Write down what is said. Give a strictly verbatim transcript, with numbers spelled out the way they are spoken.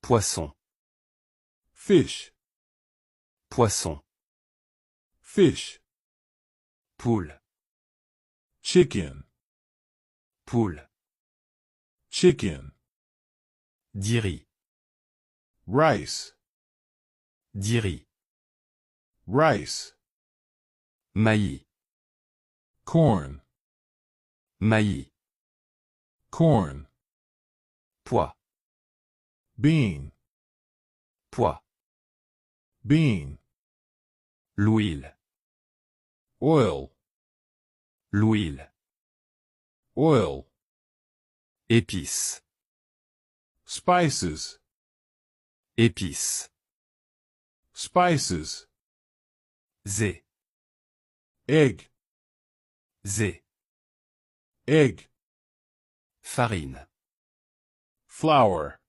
Poisson. Fish. Poisson. Fish. Poule. Chicken. Poule. Chicken. Diri. Rice. Diri. Rice. Mayi. Corn. Mayi. Corn. Pwa. Bean. Pwa. Bean. Lwil. Oil. Lwil. Oil. Epis. Spices. Epis. Spices. Ze. Egg. Ze. Egg. Farin. Flour.